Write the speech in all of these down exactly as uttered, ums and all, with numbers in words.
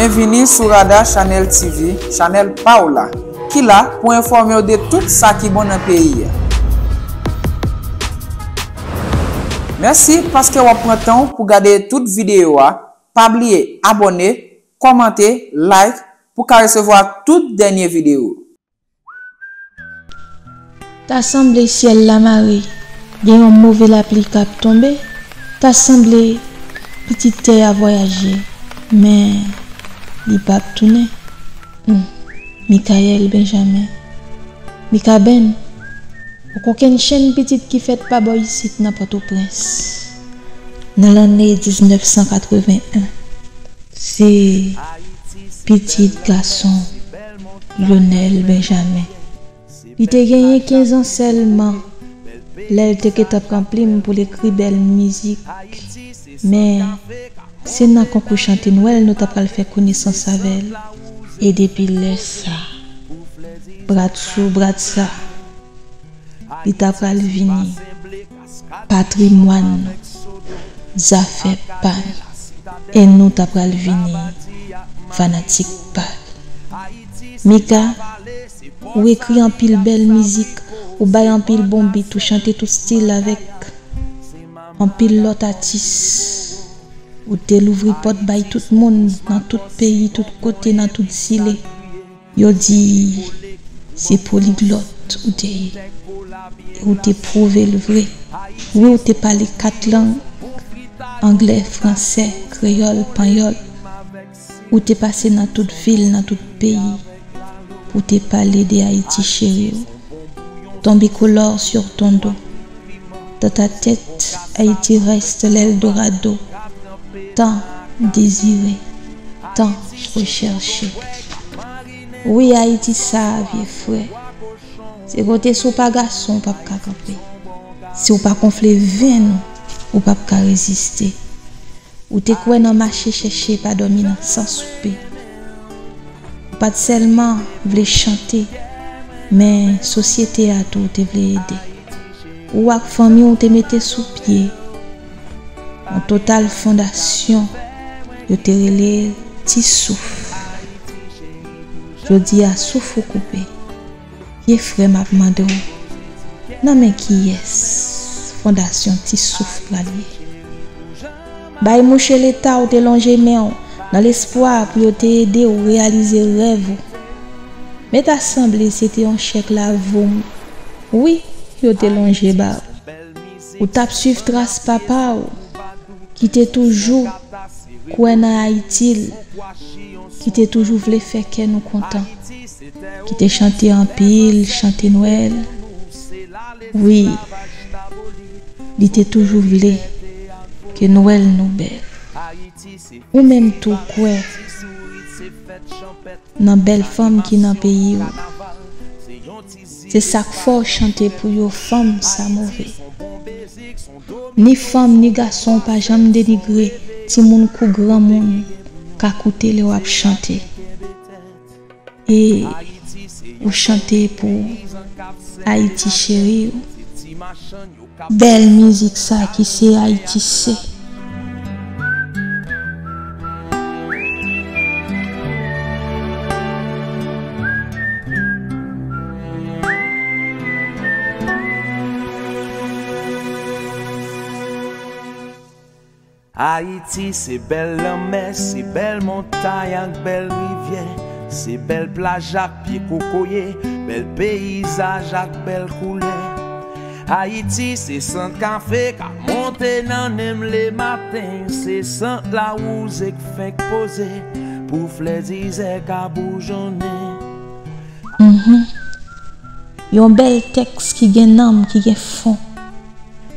Byenvini sou Rada Channel T V, chanèl pa w la, ki la pou enfòme w de tout sa ki bon nan peyi a. Mèsi paske w ap pran tan w pou gade tout videyo a. Pa bliye abòne, kòmante, like pou w ka resevwa tout dènye videyo. Ta sanble syèl la mare, gen yon move lapli k ap tonbe. Ta sanble pitit tè a vwayaje, men li p ap tounen. Hmm. Michaël Benjamin. Mikaben, yon kokennchenn pitit ki fèt pa bò isit nan Pòtoprens, nan lanne diznèf san katreven en. Se pitit gason Lionel Benjamin. Li te genyen kenz an sèlman lè l te gentan pran plim pou l ekri bèl mizik. Men, se nan konkou chante Nwèl nou ta pral fè konesans avè l. E depi lè sa, brat sou brat sa, li ta pral vini patrimwàn nou, zafè pa n, e nou ta pral vini fanatik pa l. Mika, ou ekri anpil bèl mizik, ou bay anpil bon bit, ou chante tout stil avèk anpil lòt atis. Ou te louvri pòt bay tout moun nan tout peyi, tout kote, nan tout zile. Yo di se poliglòt ou te ye. E ou te pwouve l vre. Wi, ou te pale kat lang, anglè, fransè, kreyòl, panyòl. Ou te pase nan tout vil, nan tout peyi, pou te pale de Ayiti cheri w. Ton bicolore sur ton dos. Dans ta tête, Haïti reste l'Eldorado. Tant désiré, tant recherché. Wi, Ayiti sa a, vye frè. Se kote si w pa gason, w p ap ka kanpe. Si w pa konfle venn ou, w p ap ka reziste. Ou te kwè nan mache chèche, pa dòmi nan san soupe. Ou pa t sèlman vle chante, men sosyete a tou ou te vle ede. Ou ak fanmi w te mete sou pye yon total fondasyon yo te rele Ti Souf. Jodi a, souf ou koupe. Vye frè, m ap mande w, nan men kiyès fondasyon Ti Souf pral ye? Bay mouche Leta ou te lonje men w nan lespwa pou yo te ede w reyalize rèv ou. Men ta sanble se te yon chèk lavoum, wi, yo te lonje ba w. Ou t ap swiv tras papa w, ki te toujou kwè nan Ayiti l, ki te toujou vle fè kè nou kontan, ki te chante anpil chante Nwèl. Wi, li te toujou vle ke Nwèl nou bèl. Ou menm tou kwè nan bèl fanm ki nan peyi w. Se sa k fè w chante pou yo, fanm sa move. Ni fanm ni gason, w pa janm denigre timoun kou granmoun ka koute lè w ap chante. E ou chante pou Ayiti cheri w. Bèl mizik sa ki se Ayiti se. Ayiti se bèl lanmè, se bèl montay ak bèl rivyè, se bèl plaj ak pye kokoye, bèl peyizaj ak bèl koulè. Ayiti se sant kafe k ap monte nan nen m lematen, se sant lawouze k fenk poze pou flè dizè ka boujonnen. Mhm. Yon bèl tèks ki gen nanm, ki gen fon,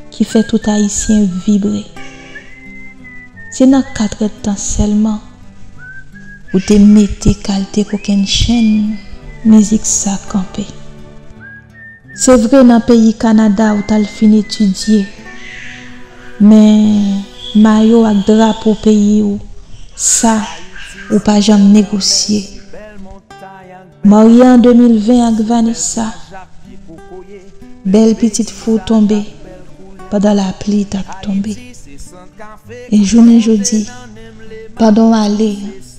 ki fè tout Ayisyen vibre. Se nan katrèdtan sèlman ou te mete kalte kokennchenn mizik sa kanpe. Se vre, nan peyi Kanada ou t al fin etidye, men mayo ak drapo peyi w, sa ou pa janm negosye. Marye an de mil ven ak Vanessa, bèl pitit fi w tonbe pandan lapli t ap tonbe. E jounen jodi, pandan w ale,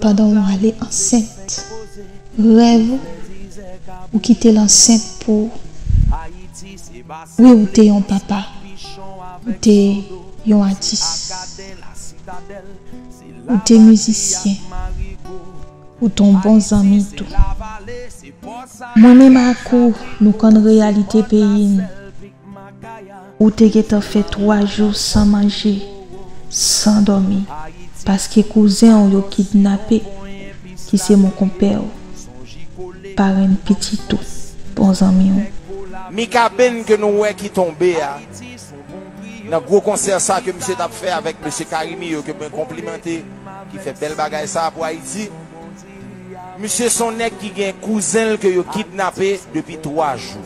Pandan w ale ansent, rèv ou, ou kite l ansent pou ou. Wi, ou te yon papa, ou te yon atis, ou te mizisyen, ou te yon bon zanmi tou. Mwen menm ak ou, nou konn reyalite peyi n. Ou te gentan fè twa jou san manje, san dòmi, paske kouzen w yo kidnape, ki se mon konpè w, parenn pitit ou, bon zanmi w. Mika Benn ke nou wè ki tonbe a, nan gwo konsè sa ke misye t ap fè avèk mesye Carimi yo, ke mwen konplimante, ki fè bèl bagay sa pou Ayiti. Misye se yon nèg ki gen kouzen l ke yo kidnape depi twa jou.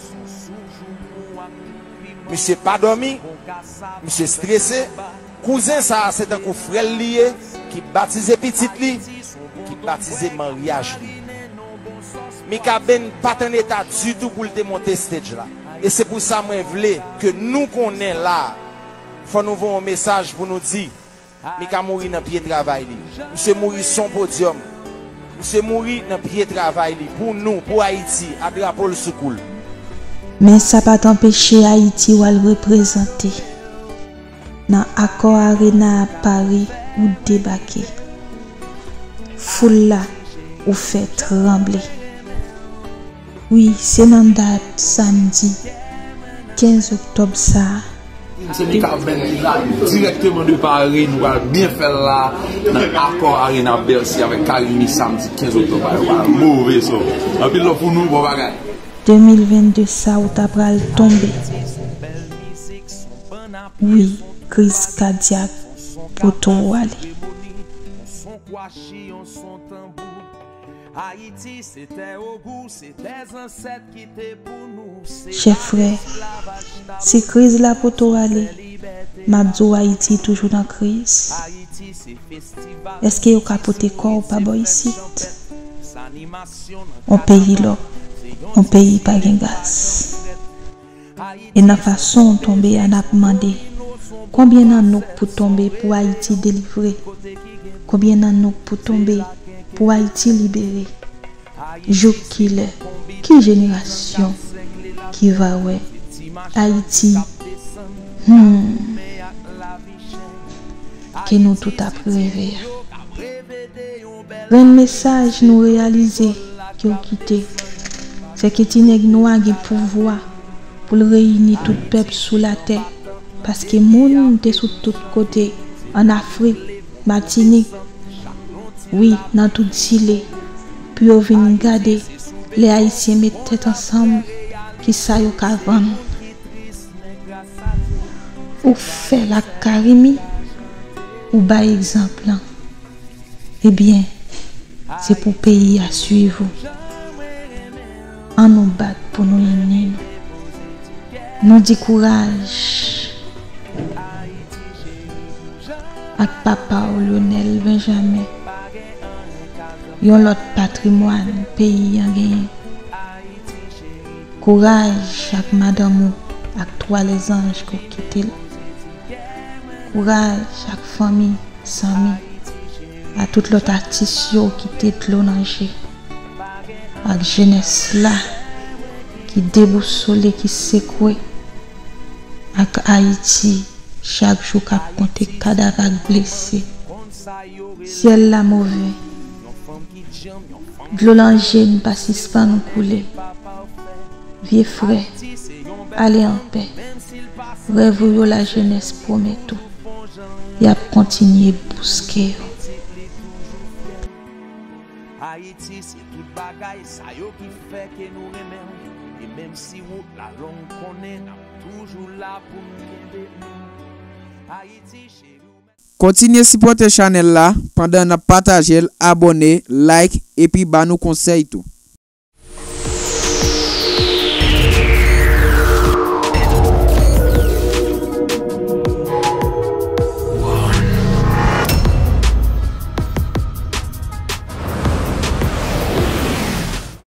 Misye pa dòmi, misye strese. Kouzen sa a se tankou frè l li ye, ki batize pitit li, ki batize maryaj li. Mika Benn pa t an eta ditou pou l te monte stage la. E se pou sa mwen vle ke nou konnen la, fò nou voye yon mesaj pou nou di, Mika mouri nan pye travay li. Misye mouri sou yon podyòm. Misye mouri nan pye travay li. Pou nou, pou Ayiti, a drapo l sou kou l. Men sa pa t anpeche Ayiti w al reprezante. Nan Accor Arena a Paris, ou debake. Foul la, ou fè tranble. Wi, se nan dat samdi kenz oktòb sa a. Se Mika Benn ki la dirèkteman de Paris, nou pral byen fè l la nan Accor Arena Bercy avèk Carimi samdi kenz oktòb. Bagay yo pral move so. Anpil love pou nou, bon bagay. De mil vennde sa ou ta pral tonbe. Wi, kriz kadyak poto w ale. Chè frè, si kriz la poto w ale, m ap di w Ayiti toujou nan kriz. Èske yo ka pote kò w pa bò isit? On peyi lòk, on peyi pa gen gaz. E nan fason w tonbe a, n ap mande, konbyen nan nou k pou tonbe pou Ayiti delivre? Konbyen nan nou k pou tonbe pou Ayiti libere? Jouk kilè? Ki jenerasyon ki va wè Ayiti? Hmm. Ke nou tout ap reve a. Grenn mesaj nou reyalize ke w kite, se ke ti nèg nwa gen pouvwa pou l reyini tout pèp sou latè, paske moun te sou tout kote, ann Afrik, Matinik, wi, nan tout zile, pou yo vin gade lè Ayisyen met tèt ansanm, kisa yo ka vann. Ou fè l ak Carimi, ou bay egzanp lan. Ebyen, se pou peyi a swiv ou. Ann nou bat pou nou ini nou. Nou di kouraj ak papa w Lionel Benjamin, yon lòt patrimwàn peyi an genyen. Kouraj ak madanm ou ak twa lèzanj ke w kite l. Kouraj ak fanmi, zanmi, a tout lòt atis yo ki te dlo nan je, ak jenès la ki debousole, ki sekwe, ak Ayiti chak jou k ap konte kadav ak blese. Syèl la move. Dlo nan je n pa sispann koule. Vye frè, ale anpè. Rèv ou yo lajenès pwomèt ou, y ap kontinye bouske yo. Ayiti se tout bagay sa yo ki fè ke nou renmen w. E menm si wout la long, konnen n ap toujou la pou n kenbe men. Ayiti cheri w. Kontinye sipòte chanèl la pandan n ap pataje l, abòne, like epi ba nou konsèy tou.